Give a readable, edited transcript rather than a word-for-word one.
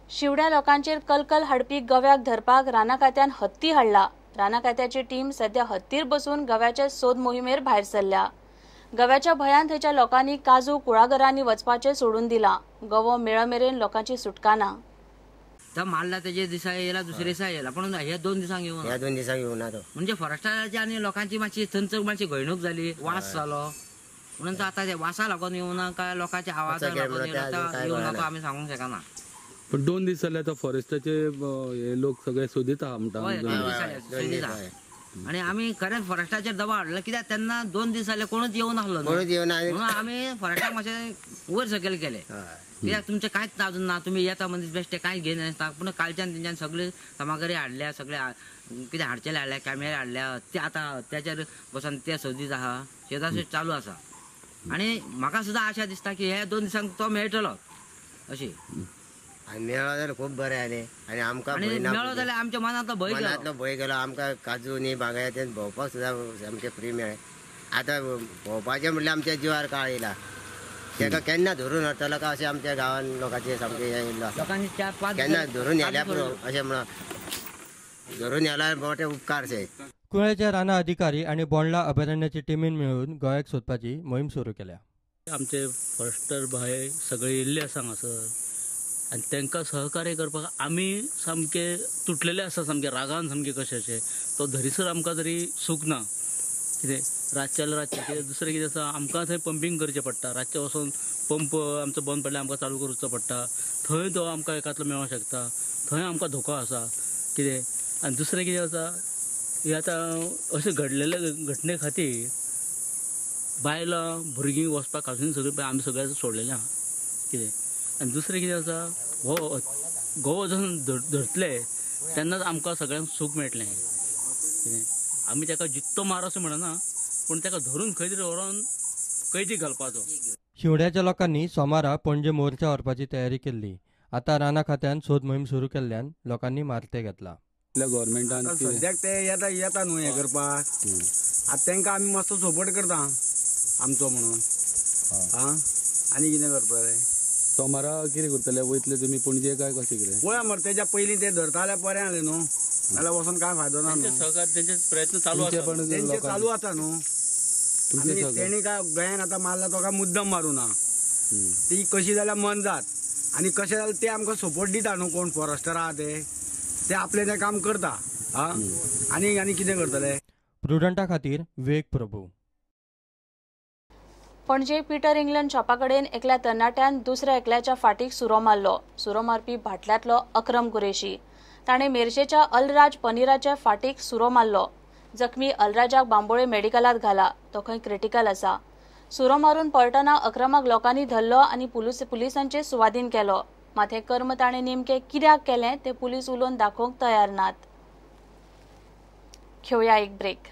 शिवड्या लोकांचेर कलकल हाडपी गव्याक धरपाक राना खात्यान हत्ती हाडला. राना खात्याची टीम सध्या हत्तीर बसून गव्याच्या सोद मोहिमेर भायर सरल्या. गव्याच्या भंयान थंयच्या लोकांनी काजू कुळागरांनी वचपाचें सोडून दिलां. गवो मेळमेरेन लोकांची सुटका ना. तो मारला तेजे दिसा येयला, दुसरे दिसा येयला, पण हे 2 दिसांक येवना, ह्या 2 दिसांक येवना तो. म्हणजे फॉरेस्टाची आनी लोकांची मातशी थंयसर मातशी घडणूक जाली, वास जालो म्हणून तो आतां वासा लागून येवना काय लोकांच्या आवाजा लागून येवना तो आमी सांगूंक शकना. पण 2 दीस जाले आतां फॉरेस्टाचे हे लोक सगळे सोदिता म्हणटा. 2 दीस आनी आमी खरेंच फॉरेस्टाचेर दबाव हाडलो कित्याक तेन्ना 2 दीस जाले कोणूच येवनासलो, कोणूच येवना म्हणून आमी फॉरेस्टाक मातशें वयर सकयल केले कित्याक तुमचें कांयच अजून ना, तुमी येता मनीस बेश्टे कांय घेयनासता. पूण कालच्यान तेंच्यान सगळे सामग्री हाडल्या, सगळे कितें हाडचेले हाडल्या, कॅमेरे हाडल्या, ते आतां त्याचेर बसून ते सोदीत आहा, शेतां चालू आसा. आनी म्हाका सुद्दां आशा दिसता की हे 2 दिसांक तो मेळटलो अशी. आनी मेळ्ळो जाल्यार खूब बरें जालें. आनी आमकां मेळ्ळो जाल्यार आमच्या मनांतलो भंय गेलो, मनांतलो भंय गेलो. आमकां काजू न्ही बागायतेन भोंवपाक सुद्दां सामकें फ्री मेळ्ळें. आतां भोंवपाचें म्हणल्यार आमच्या जिवार काळ येयला. ताका केन्ना धरून व्हरतलो काय अशें आमच्या गांवान लोकांचें सामकें हें येयल्लो आसा. लोकांनी 4-5 केन्ना धरून व्हेल्यार पुरो अशें म्हणून धरून व्हेल्यार मोठे उपकार शे. कुळेचे राना अधिकारी आनी बोंडला अभयारण्याची टिमीन मेळून गोव्याक सोदपाची मोहीम सुरू केल्या. आमचे फॉरेस्टर भाय सगळे येयल्ले आसा हांगासर आनी तांकां सहकार्य करपाक आमी सामके तुटलेले आसा, सामके रागान सामके कशें तो धरीसर आमकां तरी सूख ना. कितें रातच्या रातचें कितें दुसरें कितें आसा, आमकां थंय पंपींग करचें पडटा. रातचें वचोन पंप आमचो बंद पडल्यार आमकां चालू करचो पडटा, थंय तो आमकां एकांतलो मेळोंक शकता, थंय आमकां धोको आसा कितें. आनी दुसरें कितें आसा, हे आतां अशें घडलेले घटने खातीर बायलां भुरगीं वचपाक अजून सगळीं आमी सगळें सोडलेलें आहा कितें. आनी दुसरें कितें आसा, हो गोवो जसो धरतले तेन्नाच आमकां सगळ्यांक सूख मेळटलें कितें. आमी ताका जित्तो मार अशें म्हणना, पूण ताका धरून खंय तरी व्हरोन कैदी घालपाचो. शिवड्याच्या लोकांनी सोमारा पणजे मोर्चा व्हरपाची तयारी केल्ली. आतां राना खात्यान सोद मोहीम सुरू केल्ल्यान लोकांनी मारते घेतला. गव्हर्मेंटान सद्याक ते येता येता न्हू हें करपाक, आतां तांकां आमी मातसो सपोर्ट करता आमचो म्हणून. आं आनी कितें करपाचें? सोमारा कितें करतले, वयतले तुमी पणजे काय कशें कितें? पळया मरे, तेज्या पयलीं ते धरताले बरें जालें न्हू, नाल्यार वचोन कांय फायदो ना न्हू. सहकार तेंचे प्रयत्न चालू आसा, तेंचे चालू आसा न्हू. तेणी काय गोंयान आतां मारला तो काय मुद्दम मारूं ना, ती कशी जाल्यार मनजात आनी कशें जाल्यार ते आमकां सपोर्ट दिता न्हू. कोण फॉरेस्टर आहा ते आपलें तें काम करता. आं आनी आनी कितें करतले? प्रुडंटा खातीर विवेक प्रभू. पणजे पीटर इंग्लंड शॉपा कडेन एकल्या तरणाट्यान दुसऱ्या एकल्याच्या फाटीक सुरो मारलो. सुरो मारपी भाटल्यांतलो अक्रम कुरेशी. ताणें मेरशेच्या अलराज पनीराच्या फाटीक सुरो मारलो. जखमी अलराजाक बांबोळे मेडिकलात घाला, तो खंय क्रिटिकल आसा. सुरो मारून पळटना अक्रमाक लोकांनी धरलो आनी पुलिसांचे सुवादीन केलो. मात हें कर्म ताणें नेमकें कित्याक केलें तें पुलीस उलोवन दाखोवंक तयार नात. घेवया एक ब्रेक.